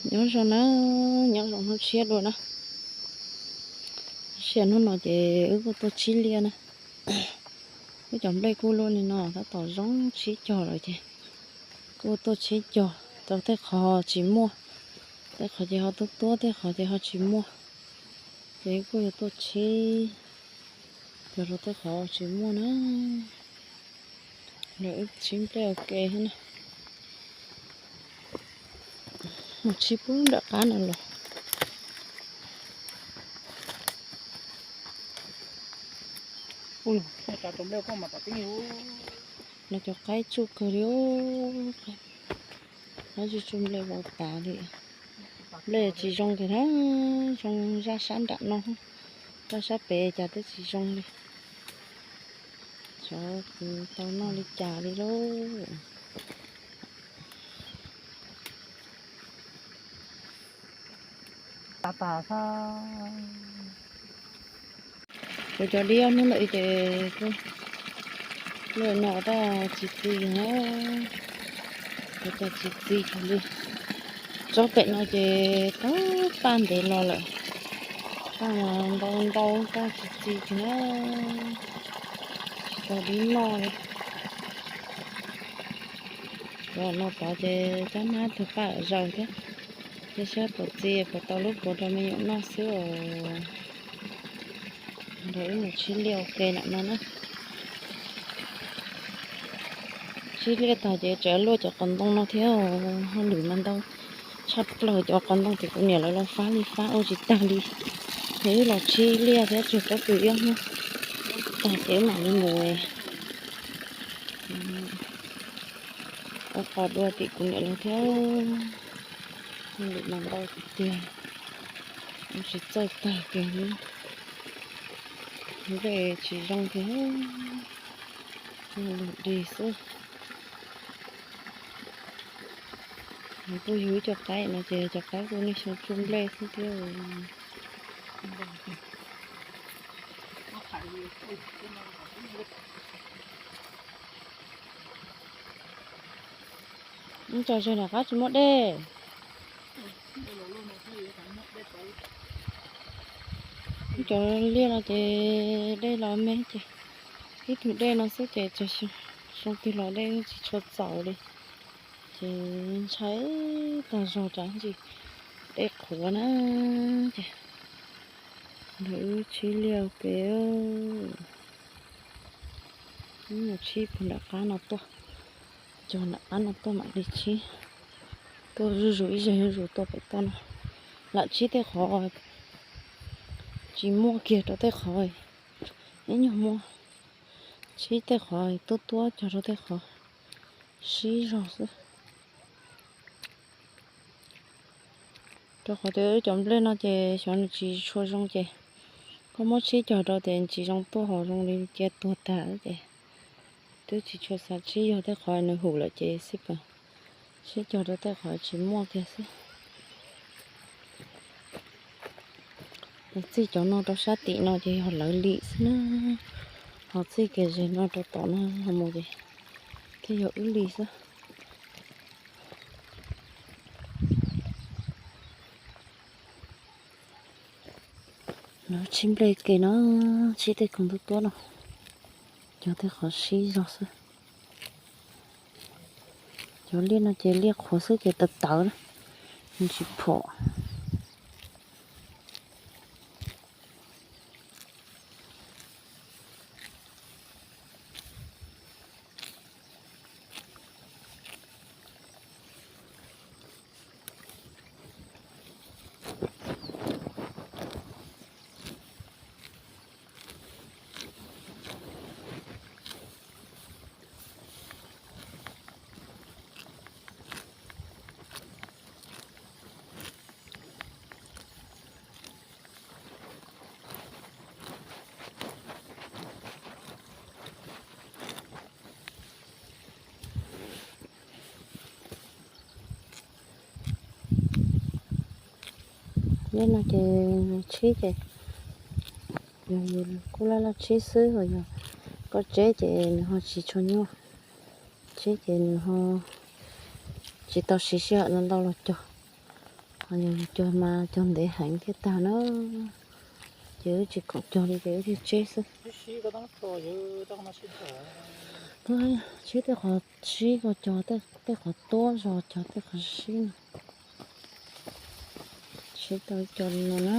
Nyob zoo na, nyob zoo hnub tshiab dua na. Sia hnub no ces wb kuj tuaj tsib liaj na. Wb cov nplej kuj luaj li no, tab tom zoo tsib cog lawm ces kuj tuaj tsib cog, rau tej qhov tsis muaj, tej qhov ces ho tuab tuab, tej qhov ces ho tsis muaj, ces kuj yuav tuaj tsib cog rau tej qhov tsis muaj na. Lawv wb tsib nplej ua ke na. Mus tsib pub nram qab no los. Los cov qaib tsuj kawg li, qaib tsuj tsuj nplej vau tas li. Nplej tsis zoo kiag na, zoo zaj sab nram no, zaj sab pem cas twb tsis zoo li. Xyov tau noj li cas li lauj. Kuv cov dib ob hnub ntawd ces kuj luaj no tab tsis txi na, kuv cov tsis txi li. Tsob pem no ces tab paj ntev los lawm, paj ntau ntau tab tsis txi na, tsis tau dib noj li. Cov no tod ces cab nab tug paj zaus thiab, ces saib puas txi puas tau lub puav rau me nyuam noj xwb os. Nrog wb mus tsib liaj ua ke nram no na. Tsib liaj tag ces tseem luaj cov qos ntoo no thiab, hauj lwm mas ntau tshaj plaws. Cov qos ntoo ces kuv niam lawv los fab li fab ua tsis tag li, ces wb los tsib liaj thiab tseg pob kws ib ob hnub tag ces wb mam li mus ua qos dua tim kuv niam lawv thiab. Hauj lwm mas ntau tiag tiag, ua tsis txawj tag kiag li. Nplej tsis zoo tiag, lug dig xwb. Kuj yug ib co qaib no ces cov qaib kuj niaj xyoo tsuj nplej xwb thiab. Ub, cov zag nram qab tsis muaj dej. Ub, cov liaj no ces dej los me ces ib tug dej no xwb ces txog xyoo twg los dej tsis tshua txaus li. Ces ntshai tag zog tsam ntsis dej qhuav na. Ces nrog wb tsib liaj ua ke, wb mus tsib puag nram qab no tuaj, cog nram qab no tuaj mam li tsib. Tuaj zuj zus ib zaug zuj zus tuaj pem toj no, lam tsib tej qhov tsis muaj kiag rau tej qhov ib nyuag muaj, tsib tej qhov tuab tuab cog rau tej qhov sib zog xwb. Rau qhov tias wb cov nplej no ces xyov nws tsis tshua zoo ces koj muab tsib cog rau ces tsis zoo tuaj, ho zoo li cia tuag tag ces twb tsis tshua xav tsib, yog tej qhov nws hum lawm ces xij peem tsib cog rau tej qhov tsis muaj kiag xwb. Txij cov no rau sab tim no ces yog lawv lim xwb na, ho txij kev zem no rau tom no mus ces thiaj yog wb li xwb. Lawv tsib nplej ke no, tsib tej khoom tuab tuab no, cog tej qhov sib zog xwb. Cov liaj no ces liaj qhuav xwb ces tawv tawv na, nws tsis phom. Liaj no ces tsib ces yog yus kuj laj laj tsib xwb, ho yog koj tseb ces nws ho tsis tshua nyuaj, tseb ces nws ho tsis tau siv sij hawm ntau ntau los cog. Yog cog mas cog ntev heev thiaj tag na. Ces wb tsis khoom cog li ces wb thiaj tseb xwb. Tseb qhov sib ko cog, tej qhov tuab zog cog tej qhov sib no. Sib tau cog li no na,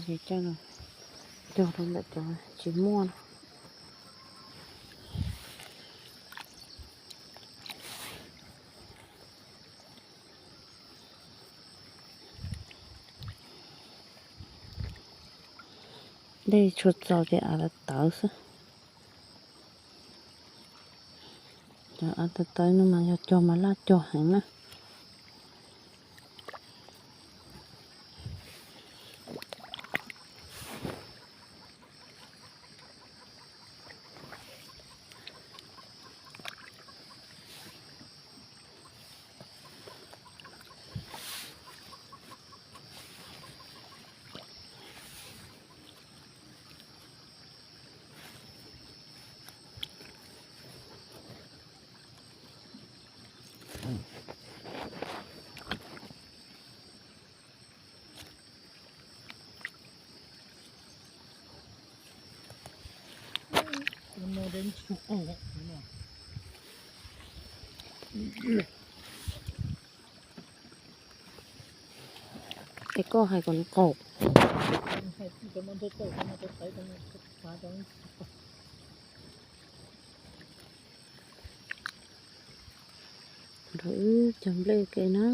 ces coj los cog rau ntawm cov tsis muaj no. Dej tshua txaus ces av tawv tawv xwb. Cov av tawv tawv no mas yog cog mas laj cog heev na. Es koj hais kom nws qaug. Rau wb cog nplej ke na.